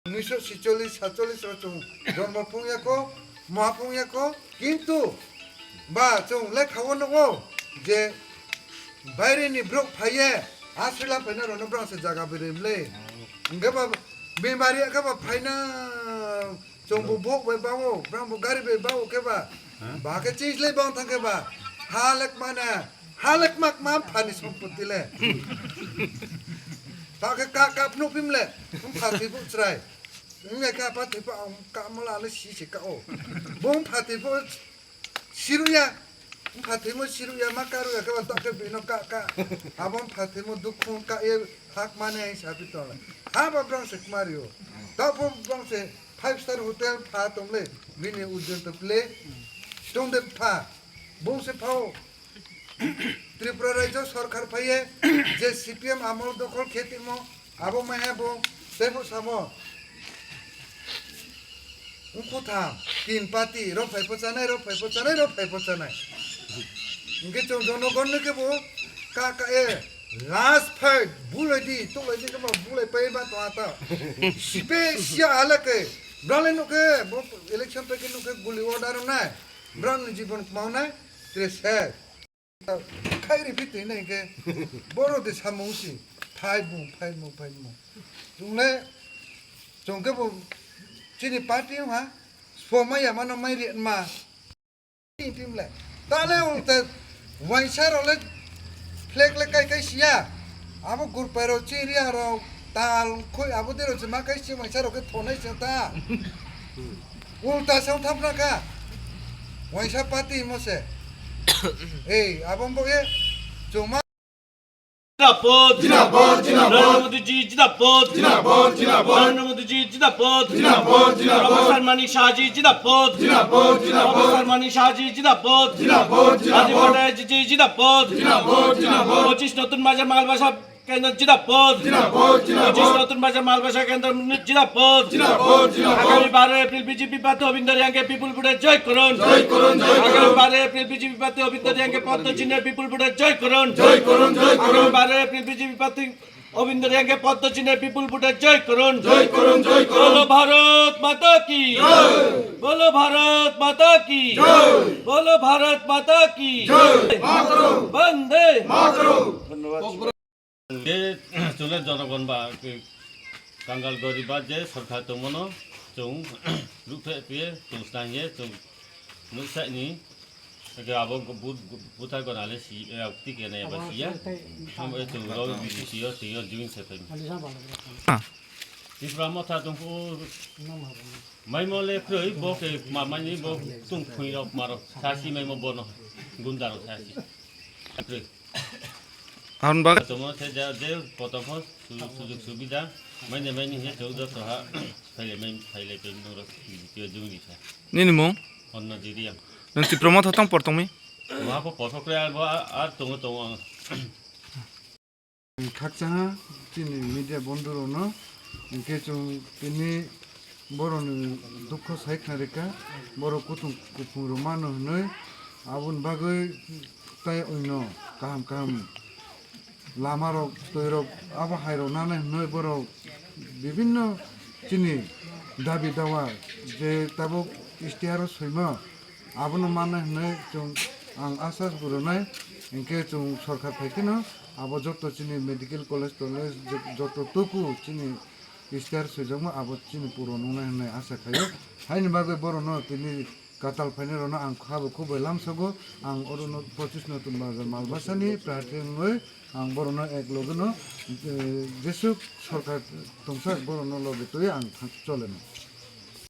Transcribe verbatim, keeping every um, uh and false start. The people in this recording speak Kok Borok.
Unisho sicholish, satcholish ro chwng jonmo phung yako, ma phung yako, kintu ba chwng lekha o nukgo je baire ni borok phaiye, aswila phaina rwno brang se jaga bwrwi mle. Hwnkhe ba bemari khe ba phaina chwng bo bok bai bawo, brang bo gari bai bawo khe ba. Ba khe chis le bang thang khe ba. Ha lek mana, ha lek mak ma phani sompoti le. Ta khe ka, ka phnu phim le, phathi bo chrai. Wngya khe apa thwipa ang ka mola le si se ka o. Bo wngpha thwipa siruya. Wngpha thwimo siruya ma karuya khe ba tok khe bino ka ka. Abo wngpha thwimo dukhu ka ye hak mane hai sapi tong. Ha ba brang se kmario. Tok bo brang se five star hotel pha tong le bini ujon to ple. Tong de pha. Bo se phao. Tripura rajyo sorkar phaiye je C P M amol dokhol khe tongmo, abo maya bo teibo samo. Wngkhu tham, tin party, rok phai pochanai, rok phai pochanai, rok phai pochanai. Hwnkhe chwng jonogon no khe bo ka ka e last fight bulai di, tulai di khe bo bulai pai ba tong ata. Sipe sia ala khe, brale no khe bo election pai khe no khe guli order nai, brang ni jibon kmao nai, tre se. Khairi phi twi nai khe boro de samung si phai bung, phai bung, phai bung. Chwng le chwng khe bo chini party wng ha soma ya mano mai ri ma. Tim le ta le ulta waisa ro le flag le kai kai siya. Abo gurpai ro chiri aro tal khoi abo de ro chima kai si waisa ro khe thonai se ta. Ulta se thapna kha. Waisa party mo se. Ei, abo bo ye chuma. Jindabad, jindabad, jindabad. Narendra Modi ji jindabad. Jindabad, jindabad. Narendra Modi ji jindabad. Jindabad, jindabad. Professor Manik Saha ji jindabad. Jindabad, jindabad. Professor Manik Saha ji jindabad. Jindabad, jindabad. Rajiv Bhattacharyya ji jindabad. Jindabad, jindabad. পঁচিশ নতুন বাজার মালবাসা কেন্দ্র জিন্দাবাদ। জিন্দাবাদ, জিন্দাবাদ। পঁচিশ নতুন বাজার মালবাসা কেন্দ্র জিন্দাবাদ। জিন্দাবাদ, জিন্দাবাদ। আগামী বারো এপ্রিল বিজেপি প্রার্থী অবিন্দ রিয়াংকে বিপুল ভোটে জয় করুন। জয় করুন, জয় করুন। আগামী বারো এপ্রিল বিজেপি প্রার্থী অবিন্দ রিয়াংকে পদ্ম চিহ্নে বিপুল ভোটে জয় করুন। জয় করুন, জয় করুন। আগামী বারো এপ্রিল বিজেপি প্রার্থী অবিন্দ রিয়াংকে পদ্ম চিহ্নে বিপুল ভোটে জয় করুন। জয় করুন, জয় করুন। বলো ভারত মাতা কি জয়। বলো ভারত মাতা কি জয়। বলো ভারত মাতা কি জয়। মাতরম। বন্দে মাতরম। ধন্যবাদ। Je chwngno jonogon ba kangal goriba je sorkar tongmano chwng rukphe phiye chwng snangye chwng nuksaini abo buthai gona le si tike nai ba siya. Amo chwng rok B D C o twiyo join se phai. Tipra motha tongkhu maimo le kroi bo ke mamani bo tungphwi rok marok sasi maimo bono gunda rok sasi. Kroi. Aboni bagwi tongo khe ja je kotor phano su-, sujug subida maine maine hinkhe chwng joto ha phailai mai, phailai twi norok video jwngni kha. Nini mung? Honna Jiriang. Nwng Tipra Motha tong por tongmi? Bo hapo kothok kre, bo a, a tongo, tongo ang. Khakchangha chini media bondhu rokno hinkhe chwng tini borokni dukho sai khna rikha, borok kutung kuphung rwmano hwnwi aboni bagwi tai oino kaham kaham lama rok, twi rok, abo hai rok nana hinwi borok bibinno chini dabi dawa je tabuk istihar o soimo abono manna hinwi chwng ang asa gurunai hinkhe chwng sorkar phai kheno abo joto chini medical college tolej joto tuku chini istihar swijakma abo chini puron wngnai hinwi asa khaio. Haini bagwi borokno tini katal phainairokno ang khabo khubui lamsogo. Ang orono pochis notun bazar malbasani prarthi wngwi ang borokno ek logeno, eh, jesuk sorkar tongsak borokno logi twi ang thang-, choleno.